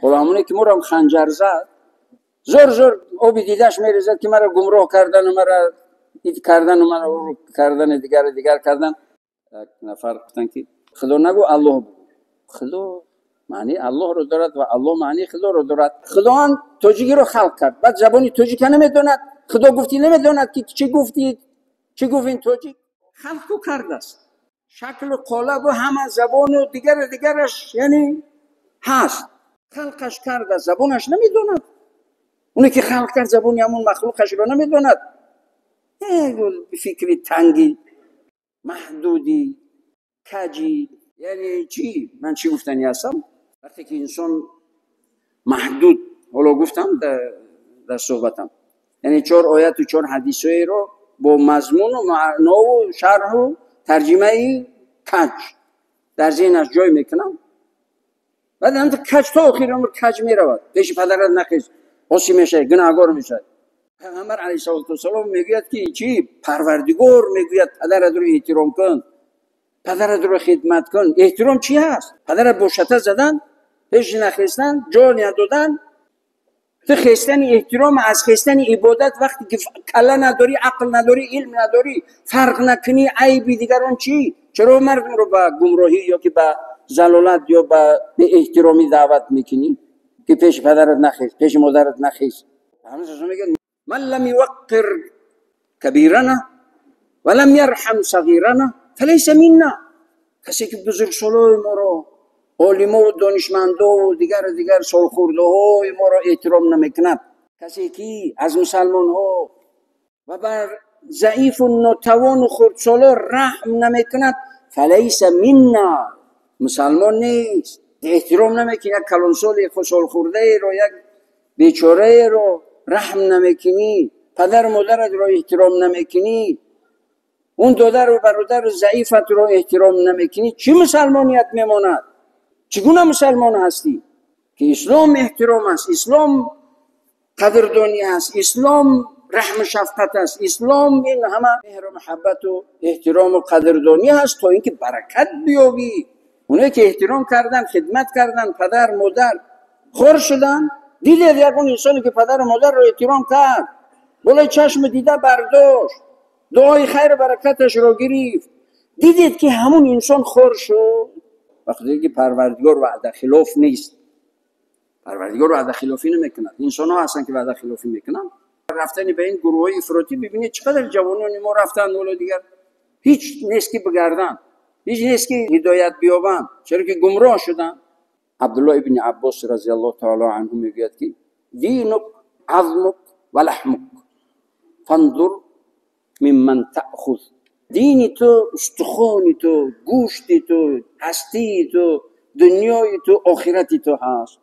Ҳоло ҳамоне ки моро ханҷар зад, зор зор оби дидаш мерезад, ки маро гумроҳ кардан, маро ид кардан, маро кардан, дигар дигар кардан. Як нафар гуфтанд, ки Худо нагӯ, Аллоҳ бигӯ. Худо маънии Аллоҳро дорад ва Аллоҳ маънии Худоро дорад. Худованд тоҷикиро халқ кард, баъд забони тоҷика намедонад. Худо гуфтӣ, намедонад, ки чӣ гуфтӣ, чӣ гуфт ин тоҷик. Халқ ку кардааст, шаклу қолабу ҳама забону дигару дигараш, яъне ҳаст, халқаш кардааст, забонаш намедонад. Оне ки халқ кард, забони ҳамон махлуқашро намедонад. Фикри танги, маҳдудӣ, каҷӣ. Яъне чӣ? Ман чӣ гуфтанӣ ҳастам? Вақте ки инсон маҳдуд, ҳоло гуфтам дар суҳбатам, яъне чор ояту чор ҳадисҳоеро бо мазмуну маънову шарҳу тарҷимаи каҷ дар зеҳнаш ҷой мекунам, баъд ҳамто каҷ то охири умр каҷ меравад. Пеши падарат нахез, осӣ мешавӣ, гунаҳгор мешавӣ. Пайғамбар алайҳиссалоту вассалом мегӯяд, ки чӣ? Парвардигор мегӯяд: падаратро эҳтиром кун, падаратро хидмат кун. Эҳтиром чӣ ҳаст? Падарат бо шата задан, пеши нахестан, ҷо надодан. Ту хестани эҳтиром аз хестани ибодат, вақте ки калла надорӣ, ақл надорӣ, илм надорӣ, фарқ накунӣ, айби дигарон чӣ? Чаро мардумро ба гумроҳӣ ё ки ба залолат ё ба беэҳтиромӣ даъват мекунӣ, ки пеши падарат нахез, пеши модарат нахез? Мегӯяд: ман лам юваққир кабирана ва лам ярҳам сағирана фалайса минна. Касе ки бузургсолои моро, олимову донишмандову дигару дигар солхӯрдаҳои моро эҳтиром намекунад, касе ки аз мусалмонҳо ва бар заифу нотавону хурдсоло раҳм намекунад, фалайса минна, мусалмон нест. Эҳтиром намекунӣ як калонсоли солхӯрдаеро, як бечораеро раҳм намекунӣ, падару модаратро эҳтиром намекунӣ, он додару бародару заифатро эҳтиром намекунӣ, чӣ мусалмоният мемонад? Чӣ гуна мусалмон ҳастӣ? Ки ислом эҳтиром аст, ислом қадрдонӣ аст, ислом раҳму шафқат аст, ислом ин ҳама меҳру муҳаббату эҳтирому қадрдонӣ аст, то ин ки баракат биёбӣ. Оное ки эҳтиром кардан, хидмат кардан, падар модар хор шуданд. Дидед ягон инсоне ки падару модарро эҳтиром кард, болои чашму дида бардошт, дуои хайру баракаташро гирифт, дидед ки ҳамун инсон хор шуд? Вақте ки Парвардигор ваъдахилоф нест, Парвардигор ваъдахилофӣ намекунад. Инсонҳо ҳастанд, ки ваъдахилофӣ мекунанд. Рафтани ба ин гурӯҳҳои ифротӣ, бибинед, чӣ қадар ҷавонони мо рафтанд. Ҳоло дигар ҳеҷ нест, ки бигарданд, ҳеҷ нест, ки ҳидоят биёбанд, чаро ки гумроҳ шуданд. Абдуллоҳ ибни Аббос разиаллоҳу таоло анҳу мегӯяд, ки динук азмук ва лаҳмук фанзур мимман таъхуз. Дини ту устухони ту, гӯшти ту, ҳастии ту, дунёи ту, охирати ту ҳаст.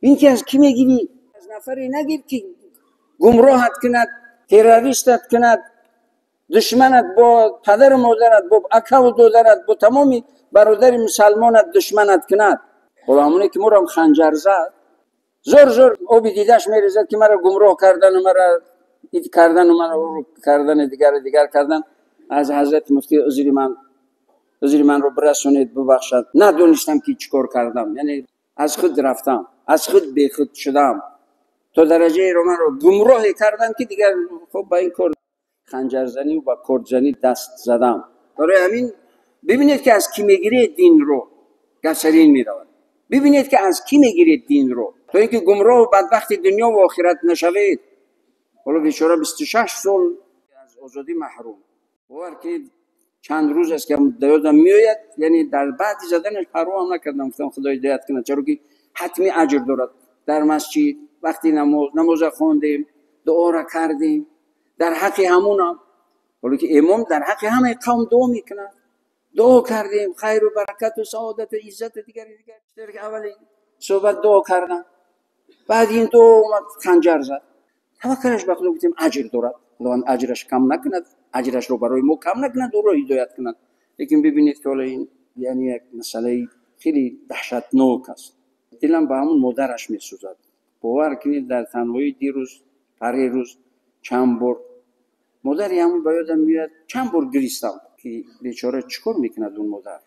Ин ки аз кӣ мегирӣ? Аз нафаре нагир, ки гумроҳат кунад, террористат кунад, душманат бо падару модарат, бо акаву додарат, бо тамоми бародари мусалмонат душманат кунад. Ҳоло ҳамоне ки моро ханҷар зад, зор зор оби дидаш мерезад, ки маро гумроҳ кардану маро ид кардану маро кардану дигару дигар кардан. Аз ҳазрати муфтӣ узри манро бирасонед, бубахшад, надонистам, ки чӣ кор кардам. Яъне аз худ рафтам, аз худ бехуд шудам, то дараҷаеро манро гумроҳе карданд, ки дигар хуб ба ин кор ханҷарзанӣ ва кордзанӣ даст задам. Барои ҳамин бибинед, ки аз кӣ мегиред динро. Гап сари ин меравад. Бибинед, ки аз кӣ мегиред динро, то ин ки гумроҳу бадбахти дунё ва охират нашавед. Ҳоло бечора 26 сол аз озодӣ маҳрум. Бовар кунед, чанд рӯз аст, ки ёдам меояд. Яъне дар баъди заданаш парвоам накардам, гуфтам, Худо ҳидоят кунад, чаро ки ҳатми аҷр дорад. Дар масҷид вақти намоз, намоза хондем, дуоро кардем дар ҳаққи ҳамунам, ҳоло ки имом дар ҳаққи ҳамаи қавм дуо мекунад. Дуо кардем, хайру баракату саодату иззату дигари дигар. Ки аввали суҳбат дуо кардам, баъди ин дуо омад, ханҷар зад. Таваккалаш ба Худо, гуфтем, аҷр дорад, Худованд аҷраш кам накунад, аҷрашро барои мо кам накунад, ӯро ҳидоят кунад. Лекин бибинед, ки ҳоло ин яъне як масъалаи хеле даҳшатнок аст. Дилам ба ҳамун модараш месӯзад. Бовар кунед, дар танҳоӣ дирӯз, парерӯз чанд бор модари ҳамун ба ёдам меояд, чанд бор гиристам, ки бечора чӣ кор мекунад он модар,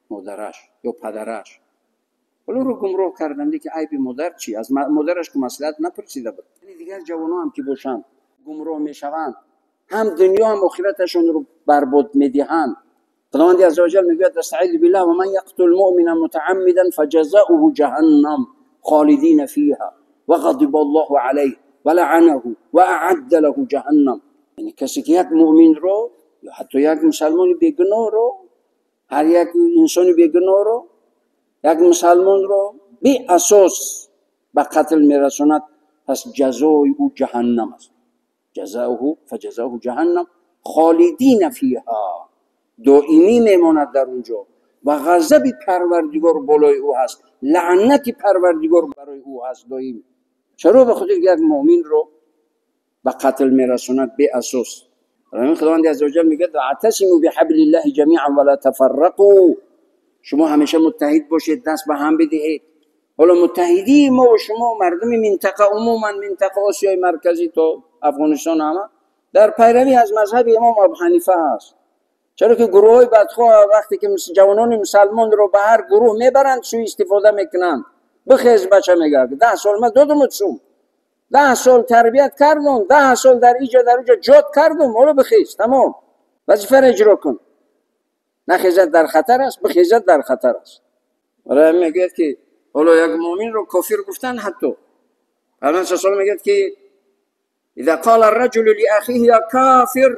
модараш ё падараш. Ҳоло ӯро гумроҳ карданд, ки айби модар чӣ? Аз модараш ки маслиҳат напурсида буд. Дигар ҷавонон ҳам ки бошанд гумроҳ мешаванд, ҳам дунё ҳам охираташонро барбод медиҳанд. Худованди азза ва ҷал мегӯяд: استعیذ بالله ومن یقتل مؤمنا متعمدا فجزاؤه جهنم خالدین فیها وغضب الله علیه ولعنه واعد له جهنم. یعنی کسی که یک مؤمن رو یا حتی یک مسلمان بیگناه رو، هر یک انسان بیگناه رو، یک مسلمان رو بی اساس به قتل میرساند، پس جزای او جهنم است. جزاؤه فجزاؤه جهنم خالدین فیها، دائمی میماند در اونجا و غضب پروردگار بالای او هست، لعنت پروردگار برای او هست دائم. چرا؟ به خاطر یک مؤمن رو به قتل میرساند بی اساس. برای خداوند عزوجل میگه واعتصموا بحبل الله جمیعا ولا تفرقوا. شما همیشه متحد باشید، دست به هم بدهید. حالا متحدی ما و شما مردم منطقه، عموما منطقه آسیای مرکزی تا افغانستان، همه در پیروی از مذهب امام ابو حنیفه هست. چرا که گروه های بدخواه وقتی که جوانان مسلمان رو به هر گروه میبرند سوء استفاده میکنند. بخیز بچه میگه 10 سال من دادم سوم، 10 سال تربیت کردم، 10 سال در اینجا در اونجا جاد کردم، حالا بخیز، تمام وظیفه را اجرا کن. نخیزت در خطر است، بخیزت در خطر است. برای میگه که حالا یک مؤمن رو کافر گفتن، حتی پیامبر صلی الله علیه و میگه که اذا قال الرجل لاخيه يا كافر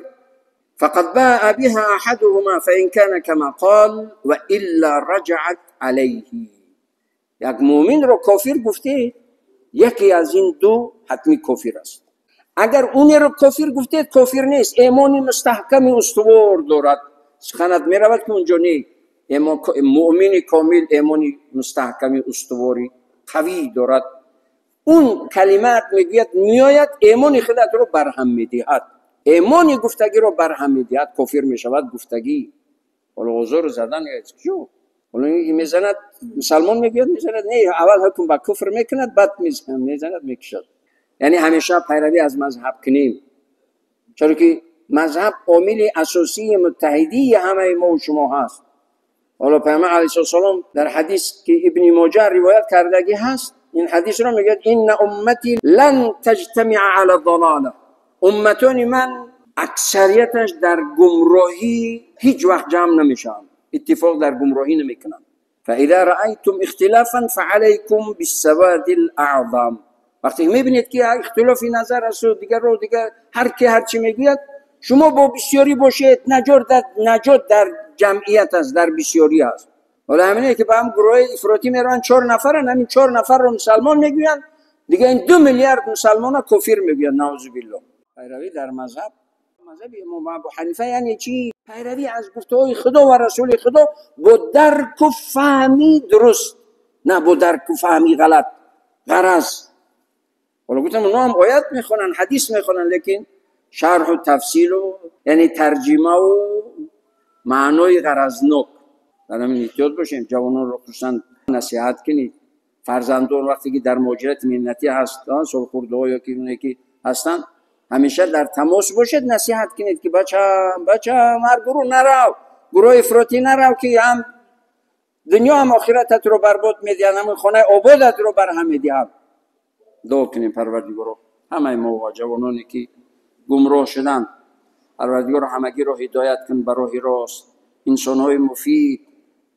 فقد باء بها احدهما فان كان كما قال والا رجعت عليه. یک مؤمن رو کافر گفته، یکی از این دو حتمی کافر است. اگر اون رو کافر گفته، کافر نیست، ایمان مستحکم استوار دارد، سخنت میرود که اونجا نی، مؤمن کامل ایمان مستحکم استواری قوی دارد، اون کلمات میگوید میآید ایمان خودت رو برهم میدهد، ایمان گفتگی رو برهم میدهد، کافر میشود گفتگی. حالا حضور زدن یا چیو؟ حالا میزند مسلمان میگوید میزند، نه اول حکم به کفر میکند، بعد میزند میکشد. یعنی همیشه پیروی از مذهب کنیم، چرا که مذهب عامل اساسی متحدی همه ما و شما هست. حالا پیامبر علیه السلام در حدیث که ابن ماجه روایت کردگی هست، این حدیث رو میگه ان امتی لن تجتمع علی ضلاله، امتان من اکثریتش در گمراهی هیچ وقت جمع نمیشن، اتفاق در گمراهی نمیکنن. فاذا رأیتم اختلافا فعلیکم بالسواد الاعظم. وقتی میبینید که اختلاف نظر است و دیگر رو دیگر هر کی هر چی میگوید، شما با بسیاری باشید، نجات در جمعیت است، در بسیاری است. حالا همینه که با هم گروه افراطی میرن، 4 نفرن، همین 4 نفر رو مسلمان میگوین، دیگه این 2 میلیارد مسلمان کافر میگوین، نعوذ بالله. پیروی در مذهب امام ابو حنیفه یعنی چی؟ پیروی از گفته های خدا و رسول خدا با درک و فهمی درست، نه با درک و فهمی غلط، غرض. حالا گفتم اونا هم آیت میخونن، حدیث میخونن، لیکن شرح و تفصیل و یعنی ترجمه و معنای غرضناک. در همین احتیاط باشیم، جوانان رو خصوصا نصیحت کنید. فرزندان وقتی که در مهاجرت محنتی هستن، سالخورده ها یا که اونایی که هستن، همیشه در تماس باشید، نصیحت کنید که بچم بچم هر گروه نرو، گروه افراطی نرو که هم دنیا هم آخرتت رو برباد میدهن، هم خانه آبادت رو برهم میدهن. دعا کنیم پروردگارا همه ما و جوانانی که گمراه شدن، پروردگار همگی رو هدایت کن به راه راست، انسان‌های مفید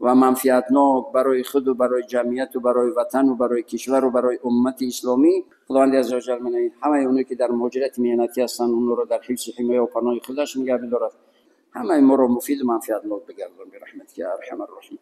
و منفعتناک برای خود و برای جمعیت و برای وطن و برای کشور و برای امت اسلامی. خداوند عزوجل منه همه اونایی که در مهاجرت محنتی هستن اونو رو در حفظ حمایه و پناه خودش نگه بدارد، همه ما رو مفید و منفعتناک بگردان برحمتک یا ارحم الراحمین.